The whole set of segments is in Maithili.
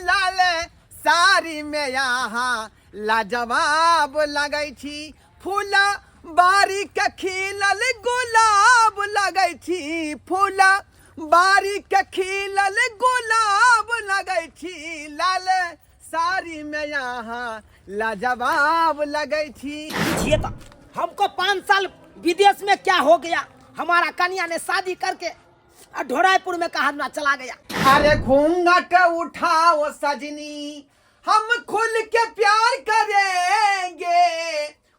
लाल साड़ी में यहाँ लाजवाब लगै छी। फूल बारी के खिलल गुलाब लगै छी। फूल बारी के खिलल गुलाब लगै छी। लाल साड़ी में यहाँ लाजवाब लगै छी। पूछिए तो हमको 5 साल विदेश में क्या हो गया, हमारा कन्या ने शादी करके और ढोराईपुर में कहा ना चला गया। अरे घूंघट उठाओ सजनी, हम खुल के प्यार करेंगे।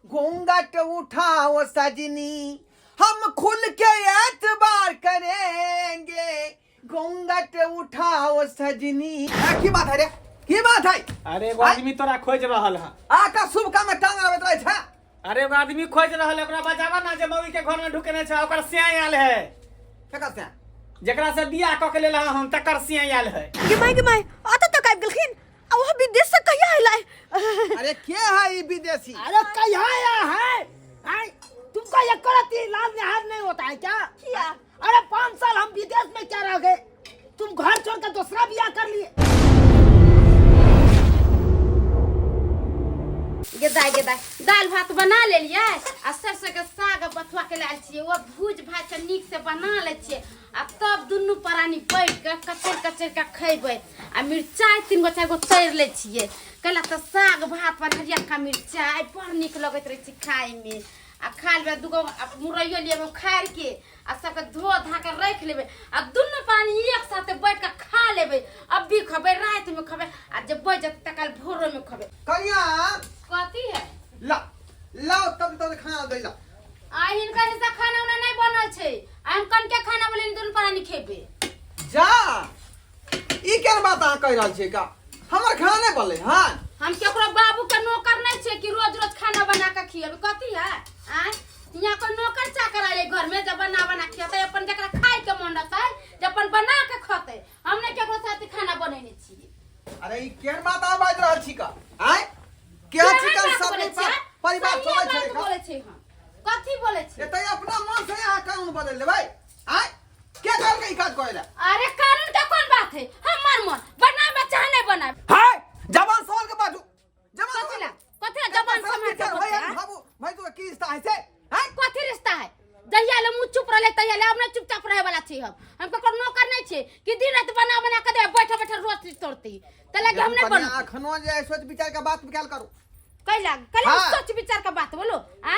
घूंघट उठाओ सजनी, हम खुल के एतबार करेंगे। घूंघट उठाओ सजनी। की बात है रे, की बात है? अरे एगो आदमी तोरा खोज रहल है। आका शुभ काम में टांग आबैत रहै छै। अरे एगो आदमी खोज रहल है, ओकरा बजावा ना जे मौगी के घर में ढुकने छै, ओकर सियाई आयल है। केकर से? जेकरा से बियाह क के लेल हम, तकर सियाई आयल है। गे माय, गे माय, अतऽ तक आबि गेलखिन आ वहाँ विदेश से कहिया अयलै? अरे के है ई विदेशी? अरे कहिया आया है? आय, तुमको ये करती लाल निहार नहीं होता है क्या? किया? अरे 5 साल हम विदेश में क्या रह गए, तुम घर छोड़ कर दूसरा बियाह कर लिए। गेदाय गेदाय, दालि भात बना लेलियै आ सरसों के साग आ बथुआ के लायल छियै, ओ भूज भात के नीक से बना लै छियै आ तब दुनू प्राणी बैठ के कचर कचर के खैबै। आ मिरचाइ 3 गो 4 गो तैर लै छियै, कैला तऽ साग भात पर हरियरका मिरचाइ बड़ नीक लगैत रहै छै खायमे। आ खा लेबै 2 गो मुरैयो लेबै उखाड़ि के आ सबके धो धा के राखि लेबै आ दुनू प्राणी एक साथे बैठ के खा लेबै। अभी खबै, राति में खबै आ जे बचि जेतै तकर भोरो में खबै। कनिया, कथी है? ला लाओ तब तब खाना दै ला। आ हिनकर हिस्सा खाना उना नहीं बनल छै, आ हम कनके खाना बोले दुनू प्राणी खेबै। जा, ई केहन बात अहाँ कहि रहल छियै का? हमर खाना नहि बनलै हन? हम केकरो बाबू के नौकर नहीं छै कि रोज रोज खाना बना के खियेबै। कथी है? आँय, यहाँ कोई नौकर चाकर आले घर में जब बना बना खियेतै, अपन जकरा खाय के मन रहतै जे अपन बना के खतै। हम नहीं केकरो साथ खाना बनेने छियै। अरे ई केहन बात अहाँ बाजि रहल छी का? आँय, केहन केहन चिकन बात सब बोलै छियै? परिवार सहिए चलै बात छै का? बोलै छियै हम। कथी बोलै छियै? एतै अपना मन से अहाँ कानून बदलि लेबै? आँय, के कहलकै ई काज करै लए? अरे कानून के कोन बात है, हमर मन बनाबे चाहे नहीं बनाबे। हाय, जवान सवाल के बाजू, जवान। कथी ला, कथी ला जवान शर्म समाज विचार के होय बोलते, बाबू भाई, तू की रिश्ता है से? हैं? कथी रिश्ता है? जहिया ले मुँह चुप रहले तहिया ले हम नहीं चुपचाप रहे वाला छी। हम ककरो नौकर नहीं छी कि दिन रात बना बना के दे, बैठे बैठे रोटी तोड़ती त लगे हम नहीं कनिया, बनब। अखनो जे है सोच विचार के बात विचार करू। कैला कैला? हाँ। सोच विचार के बात बोलो। आ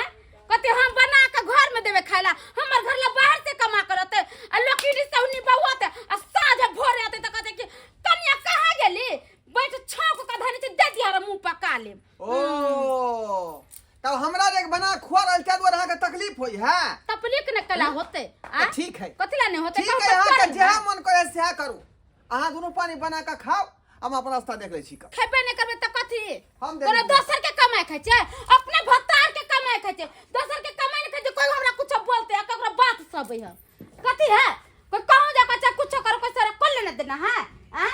कते हम बना के घर में देवे खाइला, हमर घर ला बाहर से कमा कर रहते आ लोकी रिश्ता उन्नी बहुआते आ साँझ भोरे आते त कहते कि कन्या कहाँ गेली, बैठ छौंक के धनी छै दे दिया मुंह पका ले। ओ तब हमरा जे बना खुआ रहल ताहि दुआरे अहाँके तकलीफ होई है? तकलीफ ने कला होते आ? ठीक है। कथी ला नहीं होते? ठीक है, अहाँके जेहा मन करे सेहा करू। अहाँ दुनू पानी बना के खाओ, हम अपन रास्ता देख लै छी का। खेबे नहीं करबे त कथी? हम देख तोरा लेबै। दोसर के कमाई खाइ छै, अपने भतार के कमाई खाइ छै, दोसर के कमाई नहीं खाइ छै। कोई हमरा कुछ बोलते है, ककरो बात सब है, कथी है? कोई कहूं जा के कुछ करो, कोई सारा कोल लेना देना है। आ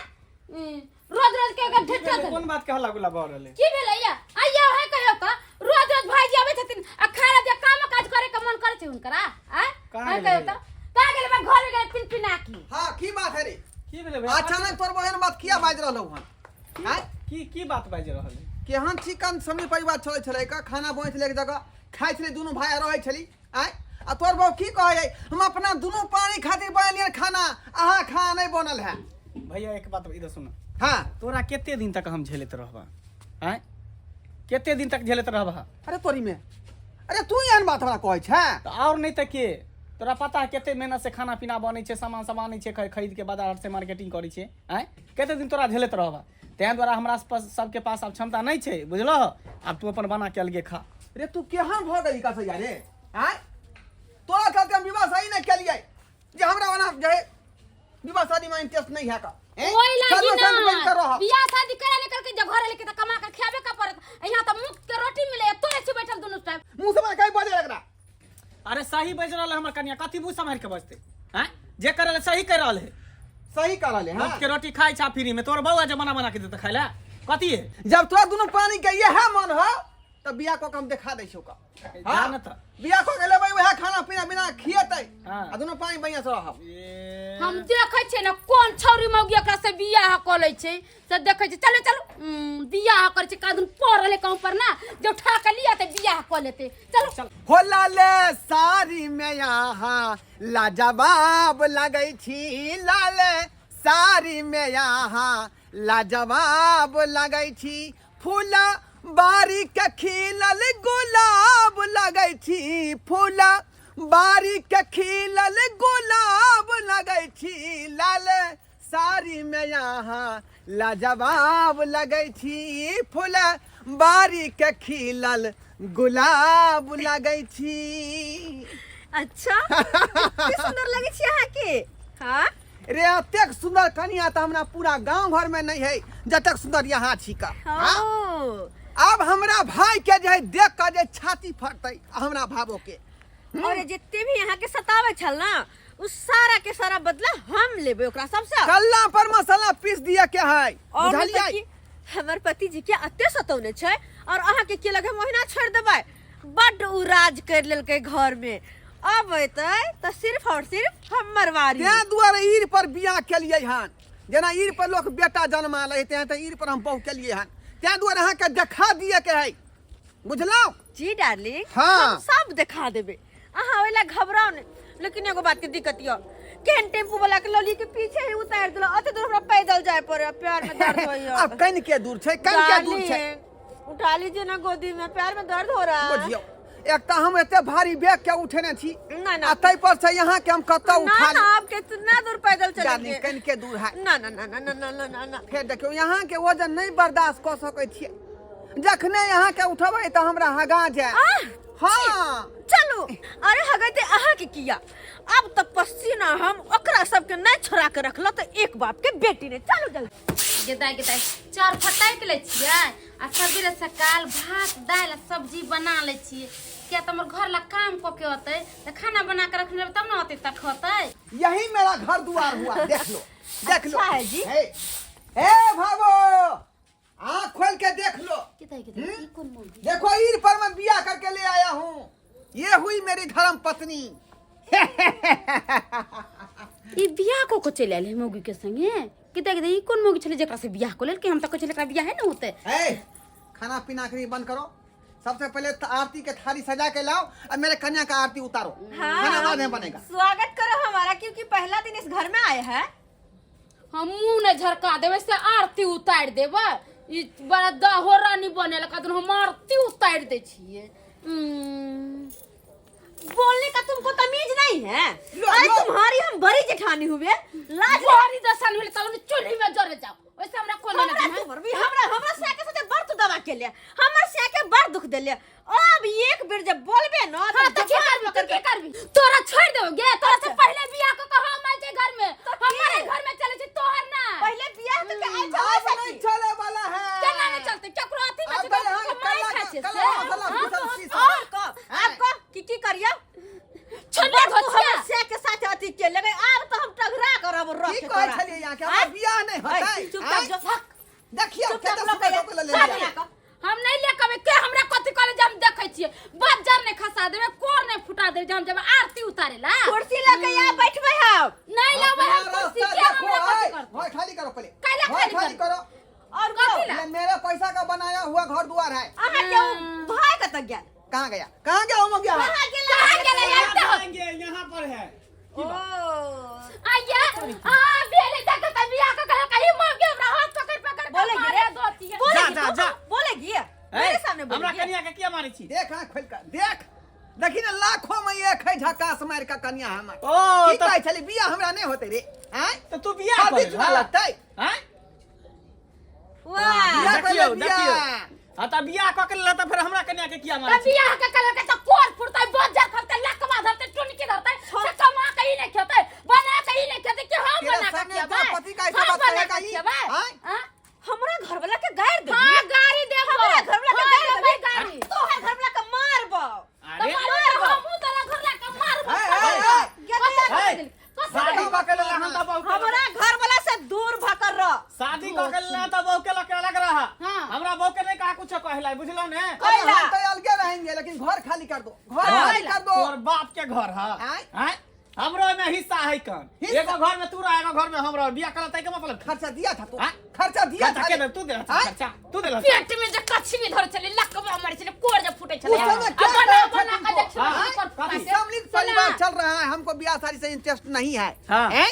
रोज रोज के अगर ढेठा दे। कोन बात के हल्ला गुल्ला भऽ रहल है? की भेलै या आइयो है? कहियो त रोज रोज भाईजी आबै छथिन आ खाना जे काम काज करे के मन करे छै हुनकरा। आ कहाँ है गेलै कहियो त कहाँ गेलै बा? घर गेलै पिन पिना की। हाँ, की बात है रे? की भेलै भैया? अचानक तोर बहन बात किया बाजि रहलौ हन? आँय? की की बात बाजि रहल है? केहन चिकन समझ परिवार चलै छलै का, खाना बनै छलै एक जगह, खाइ छलै दुनू भाय, रहै छली। आँय, आ तोर बहू की कहै है, हम अपना दुनू प्राणी खातिर बनेलियै खाना, अहाँ खाना नहि बनल है। भैया, एक बात इधर सुन। हाँ। तोरा कते दिन तक हम झेलैत रहबा? आँय, कते दिन तक झेलैत रहबा? अरे तोरी में, अरे तू एहन बात हमरा कहै छै? तऽ आओर नहि तऽ के? तोरा पता है कते मेहनत से खाना पीना बनै छै, सामान सब आनै छै खरीद के, बाजार से मार्केटिंग करै छै। आँय, कते दिन तोरा झेलैत रहबा? ताहि दुआरे हमरा सबके पास आब क्षमता नहि छै, बुझलह? आब तू अपन बना के अलगे खा। रे, तू केहन भऽ गेली कसैया रे? आँय, तोरा चलते हम विवाह सही नहि केलियै जे हमरा ओना जे है विवाह शादी में इंटरेस्ट नहीं है का। हैं? ओहि लागी चलो, संग ना बनि के रहब। बियाह शादी करा निकल के जब घर लेके त कमा के खियाबे का पड़त। यहाँ त मुफ्त के रोटी मिले, तोरे छी बैठल दुनू टाइम। मुंह से कहीं बजे एकरा। अरे सही बाजि रहल है हमर कनिया, कथी मुँह सम्हारि के बजतै? आँय, जे कर रहल है, सही कर रहल है। सही कर रहल है। मुफ्त हाँ। के रोटी खाइ छा फ्री में, तोर बउआ जे बना बना के देतै खाइ ला, कथी है? जब तोरा दुनू प्राणी के इएह मन हो तऽ बियाह कऽ के हम देखा दै छियौ का। जा न तऽ। बियाह कऽ के लेबै, वएह खाना पीना बिना खिएतै हाँ। आ दुनू प्राणी बढ़िआँ से रहब। ए। हम देखै छियै ने कोन छौरी मौगी एकरा से बियाह कऽ लै छै से देखै छियै। चलू चलू, बियाह करै छै कादुन पड़ रहलै कहूँ पर ना, जे उठा के लिया तऽ बियाह कऽ लेतै। चलू। हो लाल साड़ी में यहाँ लाजवाब लगै छी, लाल साड़ी में यहाँ लाजवाब लगै छी, फूल बारी के खिलल गुलाब लगै छी, फूल बारी के खिलल गुलाब लगै छी, लाल साड़ी में यहाँ लाजवाब लगै छी, फूल बारी के खिलल गुलाब लगै छी। अच्छा, कते सुंदर लगै छी अहाँ के। हाँ रे, एतेक सुंदर कनिया तऽ हमरा पूरा गांव घर में नहीं है जतेक सुंदर यहाँ छी का। हाँ? ओ। अब हमरा भाई के जे है देख के जे छाती फटतै आ हमरा भावो के। और जितने भी यहाँ के सतावे छल ना, उस सारा के सारा बदला हम लेबे ओकरा सबसे। कल्ला पर मसाला पीस दिया के है, और नहीं बुझलियै? तऽ की, हमर पति जी के अते सतौने छै और अहाँ के की लगे हम ओहिना छोड़ देबै? बड्ड उ राज कर लेलकै घर में, अब एतै तऽ सिर्फ और सिर्फ हमर बारी। तें दुआरे ईर पर बियाह केलियै हन, जेना ईर पर लोक बेटा जन्मा लै तें तऽ ईर पर हम बहु केलियै हन, तें दुआरे अहाँके देखा दिए के है, बुझलहुँ? जी डार्लिंग। हाँ। हम सब देखा देबै, अहाँ ओहि ला घबराउ नहि। लेकिन एगो बात के दिक्कत यऽ, केहन टेम्पू वाला के लौली के पीछे ही उतार देलक, अते दूर हमरा पैदल जाय पड़े, पैर में दर्द होइया। आब कनि के दूर छै, कनि के दूर छै। डार्लिंग, उठा लीजिए ना गोदी में, पैर में दर्द हो रहा है। बुझियौ, एक तऽ हम एते भारी बैग के उठेने छी ना, ना। आ ताहि पर से यहाँ के हम कतऽ ना उठा ना, आप कितना दूर पैदल डार्लिंग, चलेंगे? कनि के दूर है। ना ना ना ना ना ना ना ना ना। फेर देखियौ, यहाँ के वजन नहीं बर्दाश्त कऽ सकै छियै, जखने यहाँ के उठबै तऽ हमरा हगा जाय। आह, हाँ। चलू। अरे हगैते अहाँ के किया, अब तऽ पसीना हम ओकरा सबके नहीं छोड़ा के रखलो तऽ एक बाप के बेटी ने। चलू जल्दी। गेदाय गेदाय चाउर फटकि लै छियै आ सबेरे सकाल भात दालि आ सब्जी बना लै छियै, किया तऽ हमर घर ला काम कऽ के अतै तऽ खाना बना के रखने रहबै तब ने अतै तऽ खतै। यही मेरा घर दुआर हुआ, देख लो, देख लो। अच्छा है जी। हे, हे भाबो, आँख खोल के देख लो। गेदाय गेदाय, ई कोन मौगी? देखो, ईर पर मैं बियाह करके ले आया हूँ, ये हुई मेरी धर्म पत्नी। ई बियाह कऽ के चलि आयल है मौगी के संगे। कि देख, ई कोन मौगी छलै जेकरा से बियाह कऽ लेलकै? हम तऽ कहै छलै एकरा बियाहे ने होतै। ए, खाना पीना के बंद करो, सबसे पहले तो आरती के थाली सजा के लाओ और मेरे कन्या का आरती उतारो। हाँ। खाना बाद में बनेगा। स्वागत करो हमारा, क्योंकि पहला दिन इस घर में आए हैं। हम मुँह नहि झरका देबै से आरती उतारि देबै? ई बड़ा दहो रानी बनेल कदन, हम आरती उतारि दै छियै। बोलने का तुमको तमीज नहीं है। लो, अरे लो। तुम्हारी हम बड़ी जेठानी हुए, लाज बड़ी दसन भेल तब ने चूल्ही में जरे जाओ, ओइसे हमरा कोनो हमरा नहि। तुमर भी हमरा हमरा से के साथे बड़ तू दवा के ले, हमर से के बड़ दुख देले। अब एक बेर जब बोलबे ना हाँ, तो की करबी? तो की करबी? तोरा छोड़ देबो गे? तोरा से पहले बियाह क के हम आयल छै घर में, हमारे घर में चले छै, तोहर ना। पहले बियाह तो के आयल अब छै। नहीं चले वाला है। केना नहीं चलते? केकरो अथी में अब छै, यहाँ केकरो कमाई कल्ला खाइ छै कल्ला से? मसाला हाँ, पीसल तो पीसल। और कह, अब कह की की करियो? छोड़ले तू घोचिया। हमर से के साथे अथी के लगे, अब तो हम टघरा करब रख की के कहै तोरा। छलियै यहाँ के हमरा बियाह नहीं होतै? चुपचाप आँय? जो। देखियौ चुपचाप केते लऽ सुन्दर के कऽ के ले सब लिअ। लऽ कऽ। हम नहीं ले कबे के हमरा कथी कॉलेज हम देखै छियै, बज्जर नहीं खसा देबै, कोर नहीं फुटा देबै, हम जब आरती उतारे ला। कुर्सी लऽ के यहाँ बैठबै हम। नहीं लेबै हम अपना कुर्सी रास्ता के, देखो, हमरा कथी आय। करतै? घर खाली करो पहले। काहे घर खाली खाली करो? करो। और कथी ला? ये मेरे पैसा का बनाया हुआ घर द्वार है। अहाँ के उ भाई कतऽ गेल? कहाँ गया, कहाँ गया? हम गया। कहाँ गेल? कहाँ गेलै? आबिते हो। आएंगे, यहाँ पर है। ओ आइया, हाँ, बेले देख त बियाह क कहल कहीं मर गेल, हमरा हाथ पकड़ पकड़ के बोलेगी मारे रे? दोती। बोलेगी जा, तू? जा। बोलेगी? ए, मेरे सामने हमरा बोलेगी? कनिया के किया मारै छी? देख, आँख खोल कर देख, देखी ने, लाखों में एक है झकास मार के कन्या हमर। ओ, की तऽ कहै छली, बियाह हमरा नहीं होते रे? आँय? तऽ तू बियाह हल्दी कऽ चूड़ा लेलह? लगतै। आँय? वाह। बियाह देखियौ, कऽ ले, बियाह। देखियौ। हाँ, तऽ बियाह कऽ के लेलह तऽ फेर हमरा कनिया के किया मारै त छी? बियाह के कहल के त कोर फुटतै, बज्जर खलतै, लकवा धरतै, टुनकी धरतै, से कमा के ही नहीं खेतै, बना के ही नहीं खेतै, कि हम तेरा बना के सामने खियेबै? तेरा पति का ऐसा हम बात बना कहेगा के ही? खियेबै? आँय? आँय? हमरा घर वाला के गारि देबी? हाँ, गारि देबो। हमरा घर वाला के हाँ, गारि देबै देबी? गारि। तोहर घर वाला के मारबो। अरे त हमहूँ तोरा घर ला के मारबो। ए, ए, ए, ए, शादी कऽ के लेलह हन तऽ बहू के हमरा घर वाला से दूर भकर रह। शादी कऽ के लेलह तऽ बहू के लऽ के अलग रह। हाँ। हमरा बहू के नहीं कहा कुछो कहला, बुझलौ ने? अरे कैला? हम तो अलगे रहेंगे, लेकिन घर खाली कर दो, घर खाली कर दो। तोर बाप के घर है? आँय? आँय? हमरो में हिस्सा है कन। हिस्सा? एगो घर में तू रह, एगो घर में हम रह, बियाह करत के मतलब? खर्चा दिया था तू? हाँ? खर्चा दिया खर्चा था के रे? दे, तू दे हाँ? खर्चा, तू दे। पेट में जे कछुआ धर चले, लकवा मर चले, कोर जे फूटे चले। उस समय क्या आ बना कहा था बना के तुमको? देखियो, हाँ? ऊपर फुला के। सम्मिलित परिवार चल रहा है, हमको ब्याह शादी से इंटरेस्ट नहीं है। हाँ। हैं?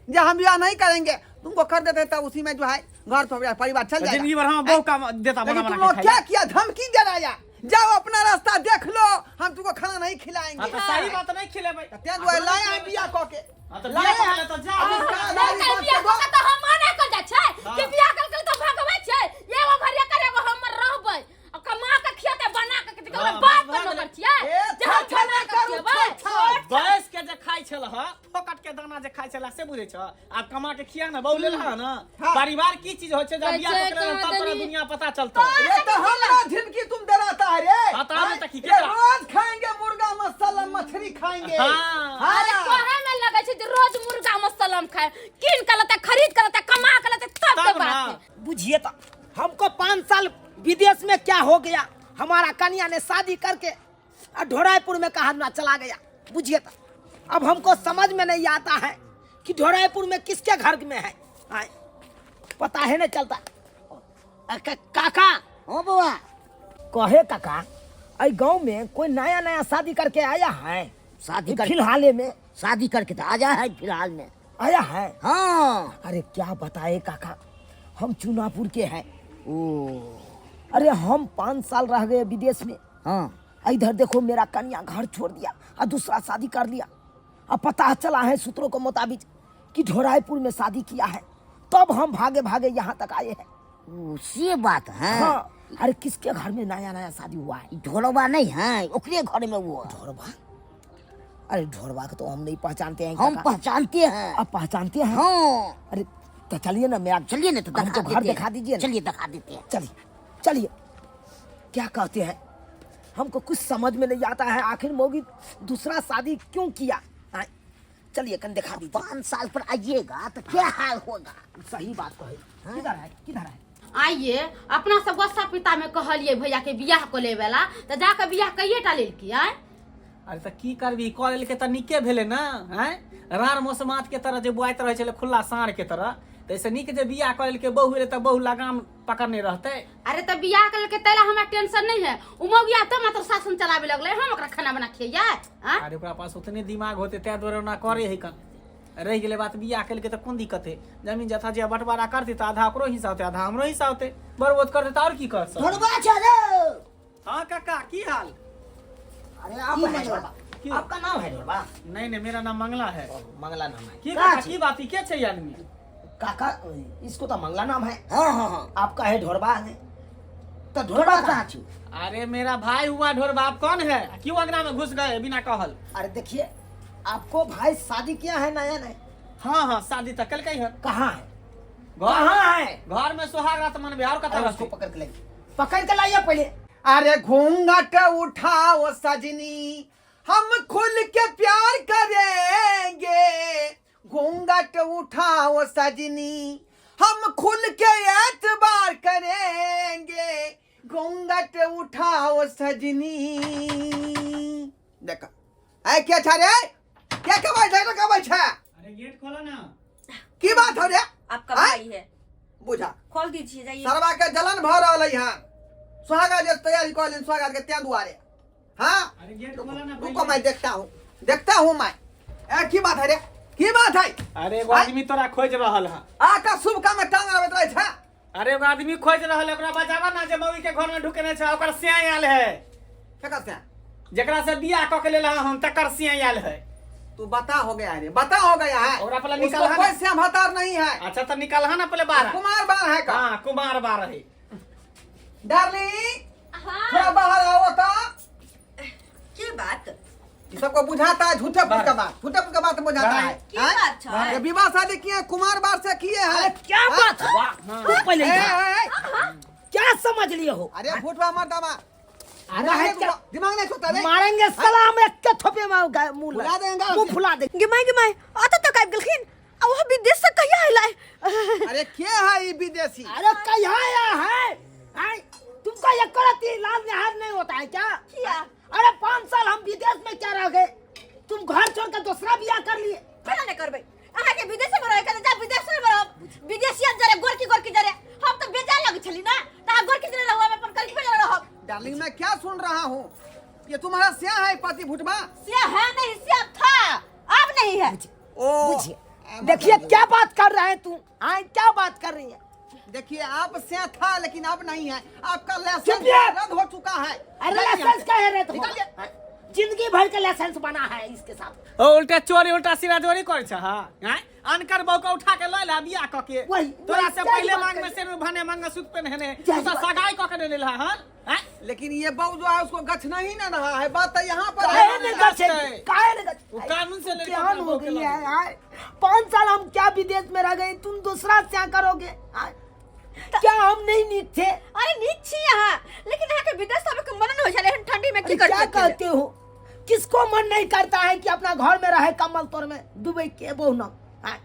जब हम ब्याह नहीं करेंगे तुमको कर देते तब उसी में जो है घर तो परिवार चल जाएगा। जिंदगी भर हम बहु काम देता बना लेकिन बना तुम के लोग खाई। क्या किया? धमकी जलाया, जाओ अपना रास्ता देख लो, हम तुमको खाना नहीं खिलाएंगे। हाँ, तो सही बात नहीं खिलेबै। तें दुआरे लाया है बियाह कऽ के। हाँ, तो लाया बियाह है। कऽ के तो जा। अभी का नहीं, दाढ़ी नहीं, बाँध बियाह के कऽ के तो हम मना कर जाइ छै हाँ। कि बियाह कर के तो भगबै छै, एगो घर एकर एगो हमर रहबै आ कमा के खियते बना के के हाँ, बाप बस के भऽ नौकर गेलै। छियै ए, जे हम छो, छो, बना के करू, खियबै। छो, छो। बैस के जे खाइ छल ह, फोकट के दाना जे खाइ छल से बुझै छ? आब कमा के खिया ना, बहु लेल ह ना। हाँ। परिवार की चीज होइ छै, जब बियाह कऽ के लेलहन, तब तोरा कहाँ दुनिया पता चलतौ। ये तो हमरा झिमकी तुम डराता है रे। हाँ, तो आब तऽ की ये केकरा? रोज खाएंगे मुर्गा मसाला मछली खाएंगे। हाँ। हाँ। अरे कोहे में लगै छै जे रोज मुर्गा मसलम खाए, कीन के लेतै, खरीद के लेतै, कमा के लेतै तब के तब ना। बात है। बुझिए तो हमको 5 साल विदेश में क्या हो गया, हमारा कन्या ने शादी करके और ढोरायपुर में कहा ना चला गया। बुझिए तो अब हमको समझ में नहीं आता है कि ढोरायपुर में किसके घर में है, आए, पता है नहीं चलता। काका। हाँ बउआ। कहे काका, आई गांव में कोई नया नया शादी करके आया है? शादी कर फिलहाल में। शादी करके तो आया है फिलहाल में। आया है? हाँ। अरे क्या बताए काका, हम चुनापुर के हैं। ओ। अरे हम 5 साल रह गए विदेश में। हाँ। इधर देखो मेरा कन्या घर छोड़ दिया और दूसरा शादी कर लिया। अब पता चला है सूत्रों के मुताबिक कि ढोरायपुर में शादी किया है, तब हम भागे भागे यहाँ तक आए हैं। ओ, से बात है। हाँ। अरे किसके घर में नया नया शादी हुआ है? ढोरबा नहीं है ओकरे घर में वो। ढोरबा? अरे ढोरबा को तो हम नहीं पहचानते हैं हम काका। पहचानते हैं। आप पहचानते हैं? हाँ। अरे तो चलिए ना, मेरा चलिए ना तो हमको दिखा घर देते हैं। दिखा दीजिए ना। चलिए दिखा देते हैं। चलिए चलिए। क्या कहते हैं, हमको कुछ समझ में नहीं आता है, आखिर मोगी दूसरा शादी क्यों किया? हाँ, चलिए कन दिखा दीजिए। 5 साल पर आइएगा तो क्या हाल होगा। सही बात कहे। किधर है किधर है? आइए अपना सब गोस्सा पिता में कहलिए भैया के बियाह को ले वाला, तऽ जाके बियाह कहिए टा लेलकी आय? अरे तऽ की करबी, कऽ लेलकै तऽ नीके भेलै ना। आँय, राड़ मौसमात के तरह जे बुआइत रहै छलै खुल्ला साँढ़ के तरह, ताहिसँ नीक जे बियाह कऽ लेलकै, बहु एलै तऽ बहु लगाम पकड़ने रहतै। अरे तऽ बियाह कर लेलकै तैला हमरा टेंशन नहीं है, उ मौगिया तऽ मात्र शासन चलाबे लगलै, हम ओकरा खाना बना खियै आय? अरे ओकरा पास उतने दिमाग होते ताहि दुआरे ओना करे है कन। रहि गेलै बात बियाह केलकै तऽ कोन दिक्कत है, जमीन जथा जे बंटवारा करतै तऽ आधा ओकरो हिस्सा होतै आधा हमरो हिस्सा होतै, बड़ बहुत करतै तऽ आओर की कर सकबै। ढोरबा छै रे। हाँ काका की हाल? अरे आप की है मंगला? ढोरबा? की? आपका नाम है ढोरबा? नहीं नहीं, मेरा नाम मंगला है। ओ, मंगला नाम है। की का काका छै? की बात, के छै आदमी? काका इसको तो मंगला नाम है। हाँ हाँ हाँ। आपका है ढोरबा है तो ढोरबा ढोरबा कहाँ कहाँ? छी? अरे मेरा भाई हुआ ढोरबा, आप कौन है, क्यों अंगना में घुस गए बिना कहल? अरे देखिए आपको भाई शादी किया है नया नया? हाँ हाँ शादी तक कल है। कहाँ है? घर कहाँ है? घर में सुहाग रात मनबे और कथा अरे उसको रहतै? पकड़ के लाइए, पकड़ के लाइए पहले। अरे घूंघट उठाओ सजनी, हम खुल के प्यार करेंगे। घूंघट उठाओ सजनी, हम खुल के एतबार करेंगे। घूंघट उठाओ सजनी। देखा ऐ क्या छा रे, क्या कबै छै रे, कबै छै? अरे गेट खोलो ना। की बात हो रे? आपका आय? भाई है। बुझा खोल दीजिए जाइए। सरवा के जलन भऽ रहल है यहाँ, सुहागा जे तैयारी कऽ लेन सुहागा के तें दुआरे। हाँ अरे गेट खोलो ना। रुको मैं देखता हूँ, देखता हूँ मैं। ए की बात है रे, की बात है? अरे एगो आदमी तोरा खोज रहल है। आका शुभ काम में टांग आबैत रहै छै। अरे एगो आदमी खोज रहल है, ओकरा बजावा ना जे मौगी के घर में ढुकने छै, ओकर सियाँ आयल है। केकर से? जेकरा से बियाह कऽ के लेल हम तकर सियाँ आयल है। तू बता हो गया रे, बता हो गया है। ओकरा पहले उसको निकाल कोई श्याम हतार नहीं है। अच्छा तो निकालहा ना पहले बाहर। कुमार बार है का? हाँ कुमार बार है। डार्लिंग हाँ थोड़ा बाहर आओ तो। की बात? ये सबको बुझाता है झूठे फूट का बात, झूठे फूट का बात बुझाता है। की हैं? बात छै? ये विवाह शादी किए हैं, कुमार बार से किए हैं। अरे क्या बात है? तू पहले ए, इधर आ। ए, ए, क्या समझ लिए हो? अरे फूटवा मत दबा। अरे है क्या? दिमाग नहीं सोता रे। मारेंगे सलाम एक के थोपे में मुंह फुला देंगे। मुंह फुला देंगे। गे my, गे my, अतऽ तक आबि गेलखिन आ वहाँ विदेश से कहिया अयलै? अरे के है ये विदेशी? अरे कहिया आया है? आय, तुमको ये करती लाल निहार नहीं होता है क्या? किया? अरे 5 साल हम विदेश में क्या रह गए, तुम घर छोड़कर दूसरा बियाह कर लिए। केना नहि करबै? अहाँके विदेश में रहै के जा, विदेश में रहब। विदेशिया जरे गोरकी गोरकी जरे हम तऽ बेजाय लगै छली ना, तऽ अहाँ गोरकी जरे रहू, हम अपन कलकी जरे रहब। डार्लिंग, मैं क्या सुन रहा हूँ? ये तुम्हारा स्या है पति भुटबा? सिया है नहीं, सिया था, अब नहीं है। ओ बुझिए, देखिए क्या बात कर रहे हैं तुम। हाँ, क्या बात कर रही है? देखिए, आप से था लेकिन अब नहीं है। आपका लाइसेंस चुप यार। रद्द हो चुका है। अरे जाइए यहाँ लाइसेंस से। का है रे? तो निकलिए। जिंदगी भर का लाइसेंस बना है इसके साथ। ओ उल्टा चोरी उल्टा सीधा चोरी करै छ। हां, आँय? अनकर बहू के उठा के लऽ ला बियाह क के। वही, तोरा वही, से सही पहिले बात मांग में कही। से भने मंगलसूत्र पहने सही तो बात। सगाई क के ले लेला। हां, आँय? लेकिन ये बहू जो है उसको गछ नहीं ना रहा है। बात तो यहाँ पर काहे है। नहीं गछे? गछे। काहे नहीं गछे? वो कानून से लड़के ज्ञान अपना हो बहू के गई लऽ है यार। 5 साल हम क्या विदेश में रह गए, तुम दूसरा क्या करोगे? आय। क्या हम नहीं नीक थे? अरे नीक छी अहाँ, लेकिन अहाँके विदेश आबे के मन नहि होइ छलै एहन ठंडी में। की अरे क्या करतै? कहते हो? किसको मन नहीं करता है कि अपना घर में रहे कमल तोर में दुबई के बहु ना? आय।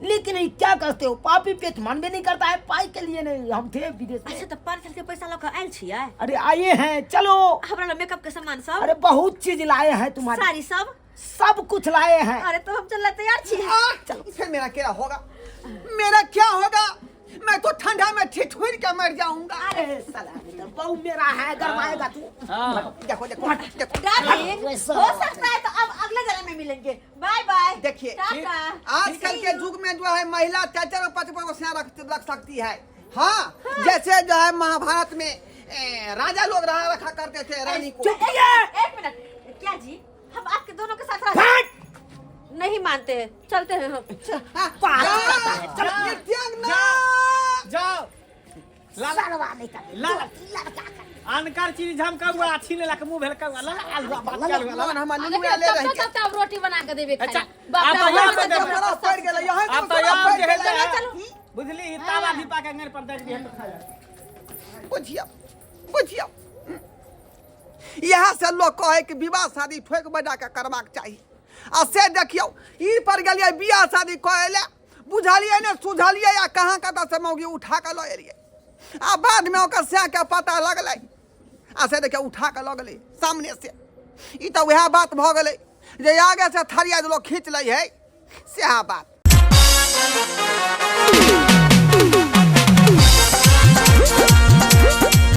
लेकिन ये क्या करते हो, पापी पेट मन भी नहीं करता है। पाई के लिए नहीं हम थे विदेश में। अच्छा, तऽ 5 साल के पैसा लऽ कऽ आयल छियै? अरे आए हैं, चलो। हमरा लग मेकअप के सामान सब? अरे बहुत चीज लाए हैं तुम्हारे। साड़ी सब? सब कुछ लाए हैं। अरे तो हम चलना तैयार छी। चलो, फिर मेरा क्या होगा? मेरा क्या होगा? मैं तो ठंडा में ठिठुर के मर जाऊंगा। अरे साला बहु मेरा है, गरमाएगा तू। हाँ। देखो देखो देखो। डार्लिंग, वैसा। हो सकता है तो अब अगले जन्म में मिलेंगे। बाय बाय। देखिए, टाटा। आजकल के युग में जो है महिला चार चार और पांच पांच को स्या रख रख सकती है। हाँ, जैसे जो है महाभारत में राजा लोग रहा रखा करते थे रानी को। चुप किया। एक मिनट, क्या जी, हम आपके दोनों के साथ रह फट नहीं मानते हैं, चलते हैं हम। हाँ, पागल जा, करता है, चलो। नित्यांगना। जाओ लाला। सरवा नहीं कर लाला। लड़का कर। अनकर चीज झमकौआ छीने लक मुंह भेल कौआ लाला आलू बात कर लाला। हम आ लुलुआ देखियौ, ले तब रहे तब तब रोटी बना के देबे अच्छा, खाली। बाप आब रे, तऽ हमरा यहाँ तऽ पे देबै। बड़ा पड़ गेलै, यहाँ आब तो तऽ बड़ा यहाँ पड़ जे है गेलै। चलू बुझली, तावा धीपा के अंगन पर देख दिहे तो खा जा। बुझिया बुझिया, इएह से लोग कहै कि विवाह शादी ठोकि बजा के करबाक चाही। आ से देखियौ, ई पर गेलियै बियाह शादी करै लए, बुझलियै ने सुझलियै आ कहाँ कतऽ से मौगी उठा कऽ लऽ एलियै। आ बादमे ओकर सएहके पता लगलै आ से देखियौ उठा कऽ लऽ गेलै सामने से। ई तऽ उएह बात भऽ गेलै जे आगे से थरिया जे लोग खींच लै है, सएह बात।